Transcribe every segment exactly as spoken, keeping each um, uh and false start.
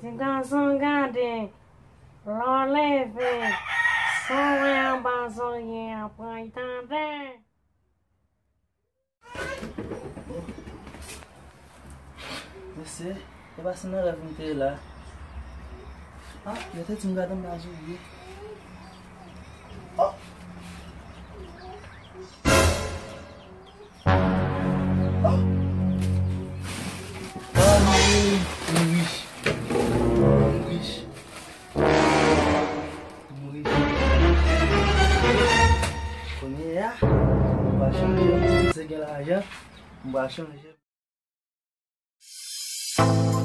Ti gason gade, lè w leve, sa w wè anba zorye a, pran l tande. Mesye, e pa se nan rèv m te ye la. Ah, yo te di m gade anba zorye. Oh! Oh! Ah, mouri, mouri, mouri. Mouri. Kounye a, m va chanje, m se gen lajan, m va chanje. Oh!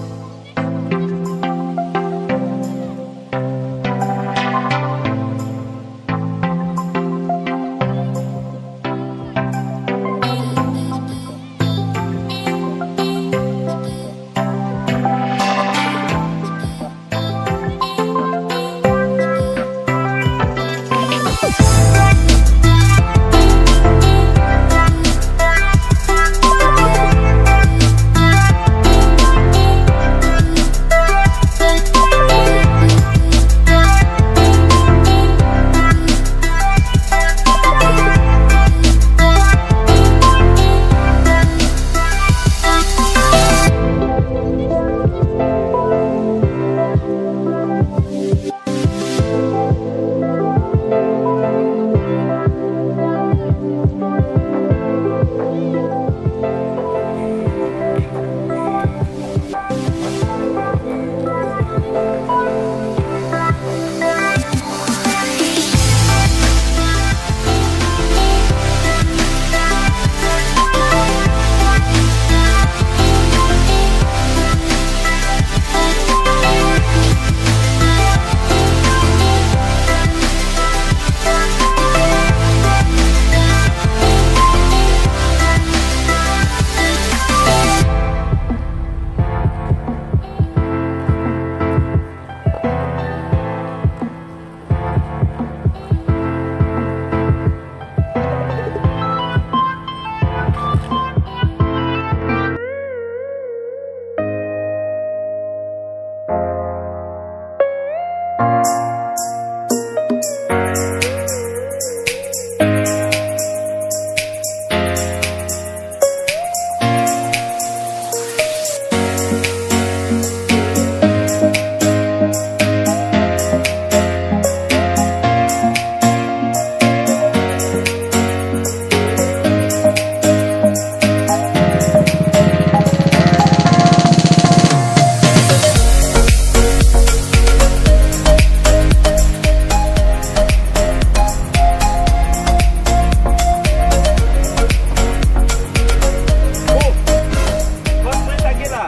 Bòs mwen, sa gen la?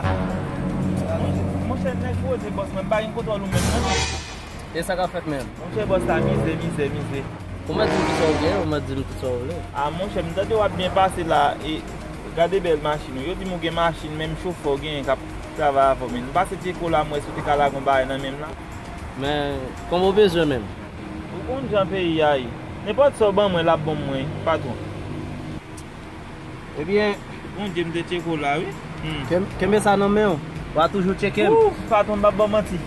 Monchè, nèg poze, bòs mwen, m pa gen kontwòl ou menm non. E sa k ap fèt menm? Monchè, bòs la mizè, mizè, mizè. Ou mèt di m kisa w gen, ou mèt di m kisa w vle. A, monchè, m tande w ap byen pase la, e gade bèl machin ou. Yo di m ou gen machin, menm chofè w genyen k ap travay avè w, men. M pase Tcheko la, m wè si w te ka lage yon bagay nan men m la. Men, kòman w bezwen menm? Ou konn jan peyi a ye. Nenpòt sa w ban mwen, l ap bon mwen, patwon. Ebyen, Bondye, m te tcheke w la, wi. Hmm. Ken-, kenbe sa nan men w. W a toujou tcheke m. Ouf, patwon, m p ap ba w manti.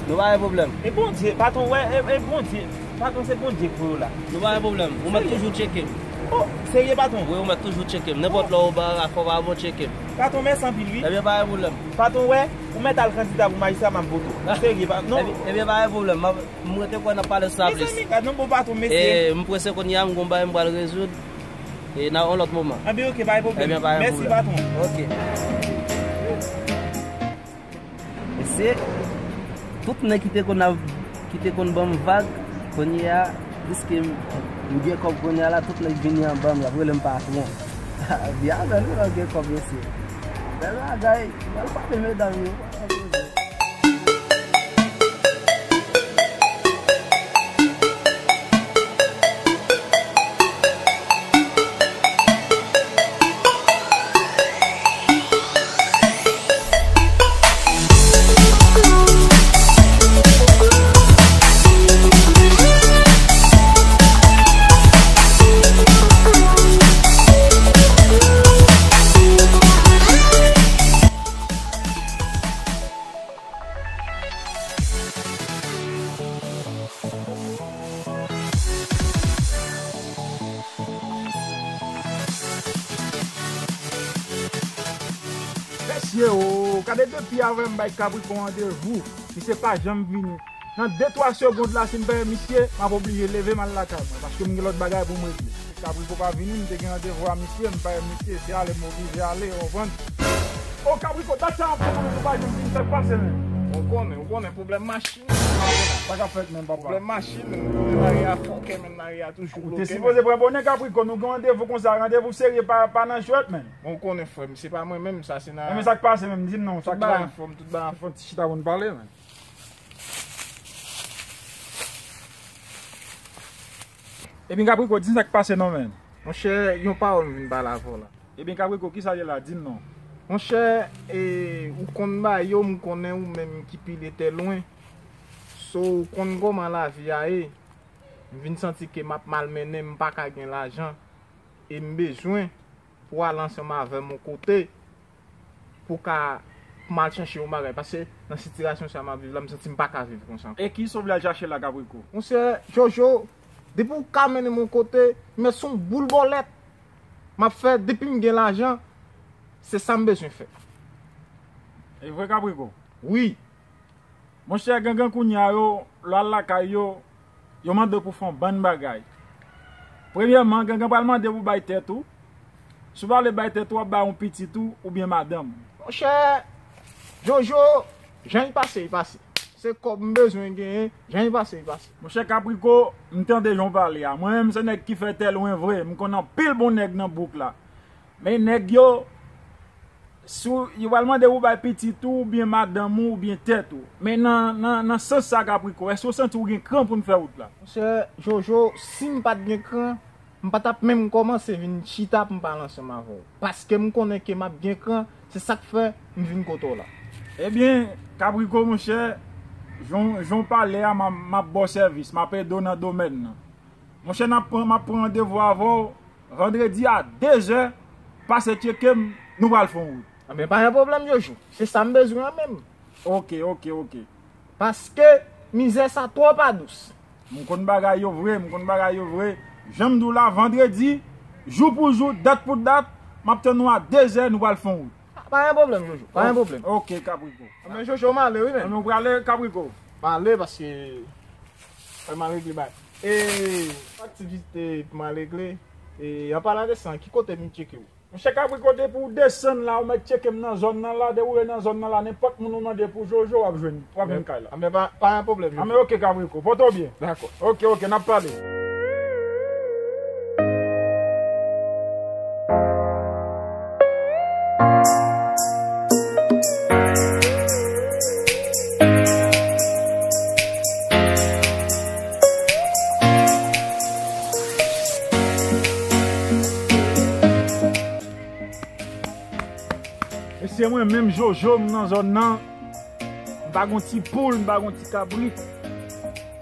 Nou pa gen pwoblèm. E Bondye, patwon, wè, e, e Bondye. Patwon, se Bondye k voye w la. Nou pa gen pwoblèm. Ou mèt toujou tcheke m. Oh, serye, patwon? Wi, ou mèt toujou tcheke m. Nenpòt lè w ba rapò pa bon, tcheke m. Patwon, mèsi anpil, wi. Ebyen, pa gen pwoblèm. Patwon, wè, ou mèt al kandida pou majistra, m ap vote w. Serye, pa, non. Ebyen, ebyen, pa gen pwoblèm. M ap, m rete kwè n ap pale sa plis. Mezanmi, gad yon bon patwon, mesye. E, m prese kounye a, m gon bagay m pral rezoud. E nan yon lòt moman. Anben, oke, pa gen pwoblèm. Ebyen, pa gen pwoblèm. Mèsi, patwon. Oke. Mesye, tout nèg ki te konn ap, ki te konn ban m vag, kounye a, piske m, m gen kòb kounye a la, tout nèg vini anba m, y ap rele m patwon. Byen bèl, wi, lè w gen kòb, mesye. Bèl bagay, w al frape medam yo. Mesye o, gade depi avè m bay Kabriko randevou, misye pa janm vini. Nan de twa segond la, si m pa wè misye, m ap oblije leve m al lakay mwen, paske m gen lòt bagay pou m regle. Kabriko pa vini, m te gen randevou a misye, m pa wè misye, se ale m oblije ale, w konprann? O Kabriko, dat sa m ap tann ou, ou pa janm vin, sa k pase menm? Ou konnen, ou konnen, pwoblèm machin. Sa k ap fèt menm, papa? Pwoblèm machin, menm lari a fòkè, menm lari a toujou bloke. Ou te sipoze pran bonè, Kabriko, nou gen randevou konsa, randevou serye pa, pa nan jwèt menm. Bon, ou konnen, frè m, se pa mwen menm, sa se nan... Men sa k pase menm, di m non, sa k pase? Tout bagay anfòm, tout bagay anfòm. Fò n ti chita pou n pale menm. Ebyen, Kabriko, di m sa k pase non, menm. Monchè, yon pawòl m vin pale avè w la. Ebyen, Kabriko, kisa l ye la? Di m non. Monchè, e, ou konn ba yo, m konnen ou menm ki pile tè lwen. So, ou konn kòman lavi a ye. M vin santi ke m ap malmennen, m pa ka gen lajan. E m bezwen pou w al ansanm avè m yon kote pou w ka, pou m al chèche yon bagay. Paske nan sitiyasyon sa m ap viv la, m santi m pa ka viv konsa ankò. E kisa w vle al chache la, Kabriko? Monchè Jojo, depi w ka mennen m yon kote, men se yon boul bòlèt m ap fè, depi m gen lajan, se sa m bezwen fè. E vre, Kabriko? Wi. Monchè, gangan kounye a yo, lè w al lakay yo, yo mande w pou fè yon bann bagay. Premyèman, gangan pral mande w pou bay tèt ou. Si w pa vle bay tèt ou, w ap bay yon pitit ou oubyen madanm. Monchè Jojo, jan l pase, l pase. Se kòb m bezwen genyen, jan l pase, l pase. Monchè Kabriko, m tande jan w pale a. Mwen menm, se nèg ki fè tè lwen vre. M konn anpil bon nèg nan bouk la. Men nèg yo, si w, yo pral mande w pou bay pitit ou, oubyen madanm ou, oubyen tèt ou. Men nan, nan, nan sans sa, Kabriko, èske w santi w gen kran pou n fè wout la? Monchè Jojo, si m pa t gen kran, m pa t ap menm kòmanse vin chita pou m pale ansanm avè w. Paske m konnen ke m ap gen kran, se sa k fè m vin kote w la. Ebyen, Kabriko, monchè, jan, jan w pale a, m ap, m ap ba w sèvis, m ap ede w nan domèn nan. Monchè, n ap pran, m ap pran randevou avè w vandredi a dezè, pase tcheke m, nou pral fè yon wout. Anben, pa gen pwoblèm, Jojo. Se sa m bezwen an menm. Oke, oke, oke. Paske mizè sa twò pa dous. M konn bagay yo vre, m konn bagay yo vre. Jan m di w la, vandredi, jou pou jou, dat pou dat, m ap tann ou a dezè, nou pral fè yon wout. Pa gen pwoblèm, Jojo. Pa gen pwoblèm. Oke, Kabriko. Anben, Jojo, m ale, wi, men. Anben, ou prale, Kabriko? M ale paske fò m al regle bagay. E, aktivite pou m al regle. E, an palan de sa, ki kote m tcheke w? Monchè Kabriko, depi w desann la, ou mèt tcheke m nan zòn nan la, depi w rive nan zòn nan la, nenpòt moun ou mande pou Jojo, w ap jwenn, w ap jwenn kay la. Anben, pa, pa gen pwoblèm, Jojo. Anben, oke, Kabriko, pòte w byen. Dakò. Oke, oke, n ap pale. Se mwen menm Jojo, m nan zòn nan. M pa gon ti poul, m pa gon ti kabrit.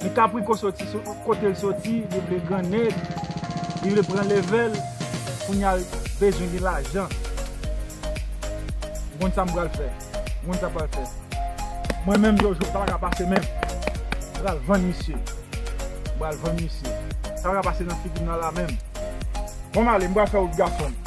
Men Caprico soti so-, kote l soti, li vle grannèg, li vle pran levèl, kounye a l bezwen gen lajan. M konn sa m pral fè. M konn sa m pral fè. Mwen menm Jojo, sa pa ka pase menm. M pral vann misye. M pral vann misye. Sa pa ka pase nan figi m nan la menm. Bon, m ale, m pral fè wout gason m.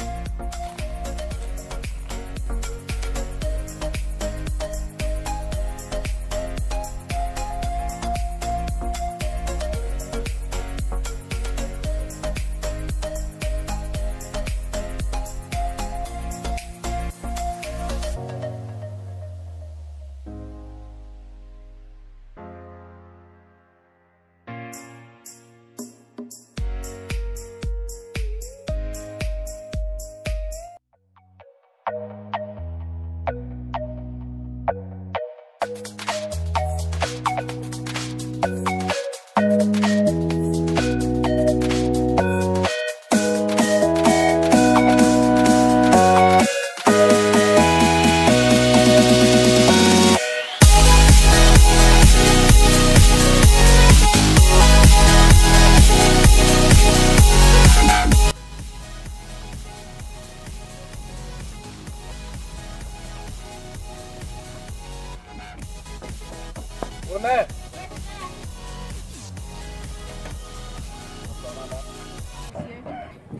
Bonè.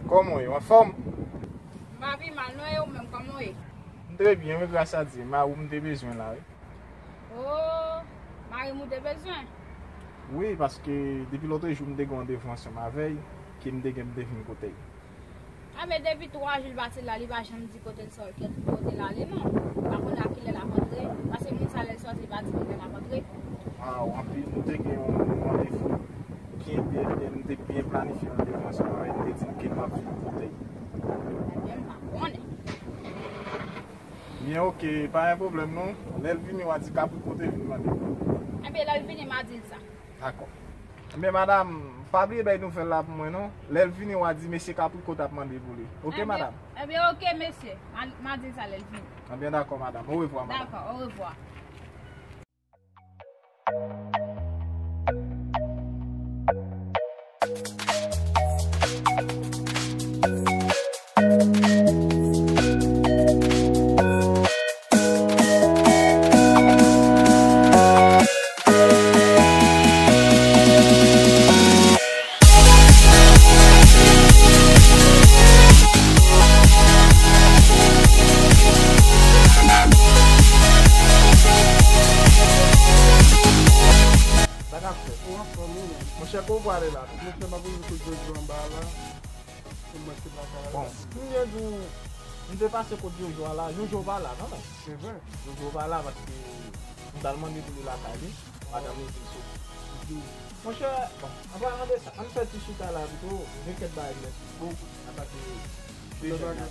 Kòman w ye? Anfòm? M pa pi mal non, e ou menm, kòman w ye? M trè byen, wi, gras a Dye. Mari w m te bezwen la, wi. Oh, mari m ou te bezwen? Wi, paske depi lòtrejou m te gen yon randevou ansanm avè l, ke m te gen pou m te vin kote l. A, men depi twa jou l pati la, li pa janm di kote l sòti, kote l ale, non. M pa konnen a kilè l ap antre, paske moun sa lè l sòti, li pa di kilè l ap antre. Waw, anpil, nou te gen yon randevou byen, byen, byen, nou te byen planifye randevou ansanm avè l, li te di m ke m ap vin kote l. Ebyen, m pa konnen. Byen, oke, pa gen pwoblèm non. Lè l vini, w a di Caprico te vin mande pou ou. Ebyen, lè l vini, m a di l sa. Dakò. Ebyen, madanm, pa bliye bay nouvèl la pou mwen non. Lè l vini, w a di mesye Caprico t ap mande pou li. Oke, madanm? Ebyen, oke, mesye. M a, m a di l sa lè l vini. Ebyen, dakò, madanm. Orevwa, madanm. Dakò, orevwa. Sa k ap fèt? Ou anfòm, ou menm? Monchè, kote w prale la? Monchè, m ap poze kout Jojo anba la. Pou m mèt lakay la. Bon, m byen di w, m te pase kot Jojo a la. Jojo pa la, kanmenm. Se vre. Jojo pa la paske m t al mande pou li lakay li. Madanm li di l soti. Monchè, bon, ann pa mande sa. Ann fè ti chita la pito. Gen kèk bagay ki mèsi bokou. Atake de jèn la.